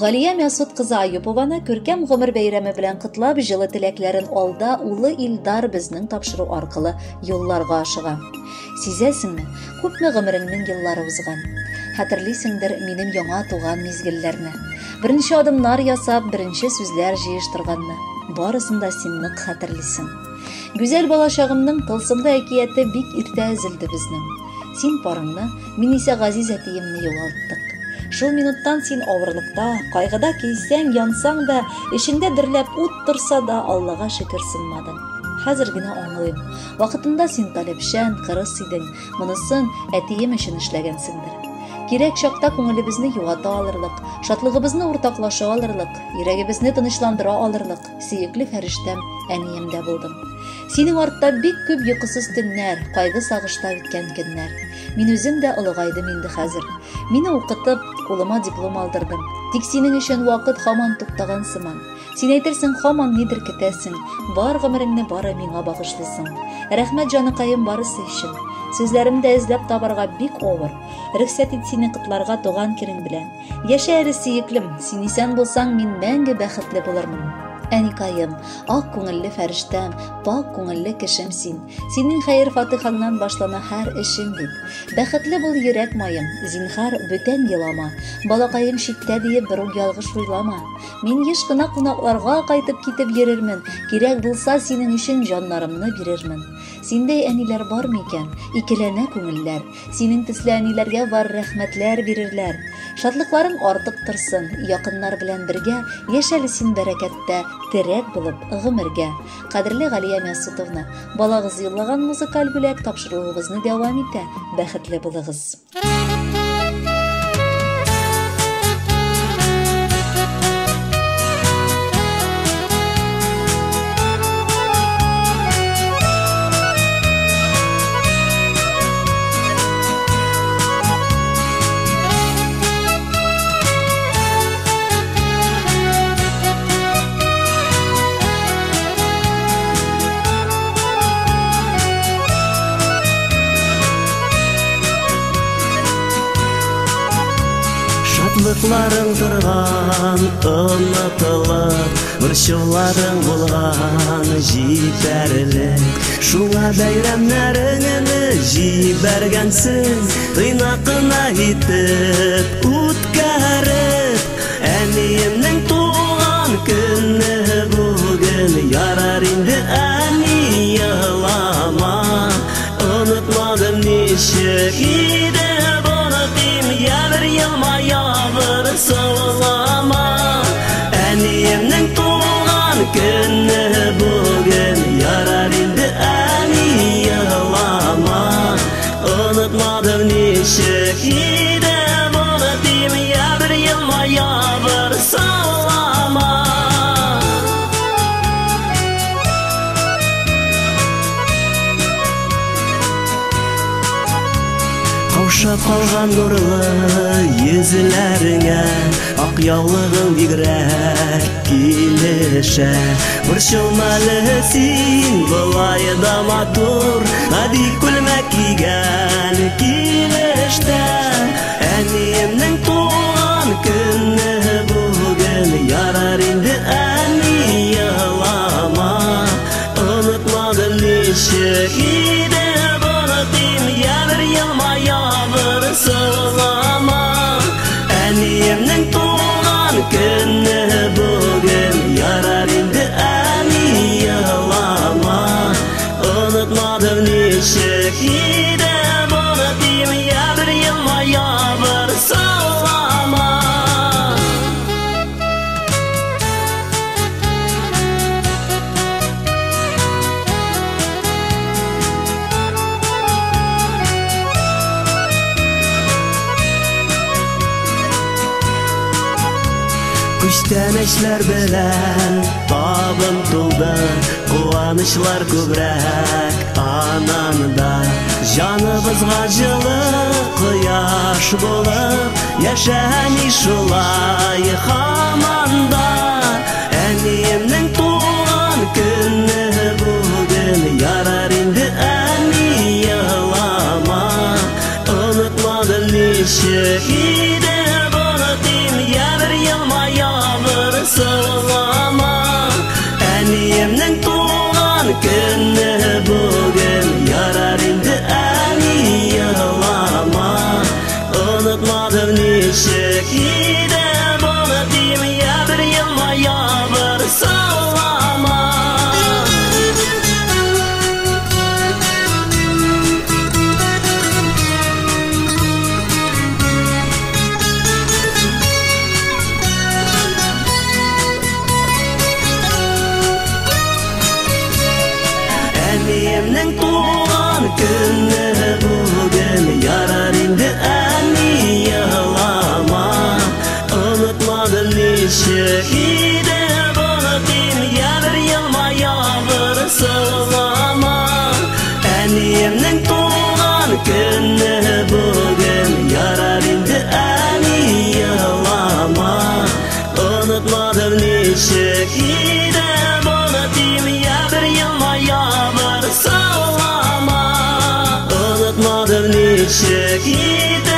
Галия Мәсут кызы Аюпованы күркәм гомер бәйрәме белән котлап, җылы теләкләрен алда улы Илдар безнең тапшыру аркылы юлларга ашыга. Сизәсеңме, күпме гомереңнең еллары узган. Хәтерлисеңдер минем яңа туган мизгелләрне. Беренче адымнар ясап, беренче сүзләр җыештырганны. Барысын да син нык хәтерлисең. Гүзәл балачагымның тылсымлы әкияте бик иртә өзелде безнең. Син парыңны, мин исә газиз әтиемне югалттык. Шул минуттан син авырлыкта, кайгыда көйсәң, янсаң да, эчеңдә дөрләп ут торса да, Аллага шөкер сынмадың. Хәзер генә аңлыйм. Вакытында син таләпчән, кырыс идең. Монысын әтием өчен эшләгәнсеңдер. Кирәк чакта күңелебезне юата алырлык, шатлыгыбызны уртаклаша алырлык, йөрәгебезне тынычландыра алырлык сөекле фәрештәм, әнием дә булдың. Синең артта бик күп йокысыз төннәр, кайгы-сагышта үткән көннәр. Мин үзем дә олыгайдым инде хәзер. Мине укытып, кулыма диплом алдырдың. Тик синең өчен вакыт һаман туктаган сыман. Син әйтерсең, һаман нидер көтәсең, бар гомереңне бары миңа багышлыйсың. Рәхмәт, җаныкаем, барысы өчен. Сүзләремне дә эзләп табарга бик авыр. Рөхсәт ит сине котларга туган көнең белән. Яшә әле, сөеклем, син исән булсаң, мин мәңге бәхетле булырмын. Әникаем, ак күңелле фәрештәм, пак күңелле кешем син. Синең хәер-фатихаңнан башлана һәр эшем бит. Бәхетле бул, йөрәк маем, зинһар, бүтән елама. Балакаем читтә диеп берүк ялгыш уйлама. Мин еш кына кунакларга кайтып китеп йөрермен, кирәк булса, синең өчен җаннарымны бирермен. Синдәй әниләр бар микән? Икеләнә күңелләр. Синең төсле әниләргә бар рәхмәтләр бирерләр. Шатлыкларың артык торсын, якыннар белән бергә яшәле син бәрәкәттә, терәк булып гомергә. Кадерле Галия Мәсутовна, балагыз юллаган музыкаль бүләк тапшыруыбызны дәвам итә. Бәхетле булыгыз. Шатлыкларың торган онытылып, борчуларың булган җитәрлек. Шуңа бәйрәмнәреңне җибәргәнсең, тыйнак кына итеп үткәреп. Әниемнең туган көне бүген, ярар инде әни елама. Онытмадым ничек иде онытыйм, я бер елмая, бер саулама. Әниемнең туган көне бүген, ярар инде әни елама. Онытмадым ничек иде онытыйм, я бер елмая, бер саулама. Каушап калган нурлы йөзләреңә ак яулыгың бигрәк килешә. Борчылма әле син, болай да матур, гади күлмәк кигән килештә. Әниемнең туган көне бүген, ярар инде әни елама. Онытмадым ничек иде онытыйм, я бер елмая, бер саулама. Әниемнең туган көне бүген, ярар инде әни елама. Онытмадым ничек иде онытыйм, я бер елмая, бер саулама. Күчтәнәчләр белән табын тулды, куанычлар күбрәк ананда. Җаныбызга җылы кояш булып, яшә әни шулай һаман да. Әниемнең туган көне бүген, ярар инде әни елама. Онытмадым ничек иде онытыйм, я бер елмая, Көне бүген, ярар инде, әни, елама. Онытмадым, ничек итеп онытыйм, я бер елмая, бер саулама. Онытмадым, ничек итеп.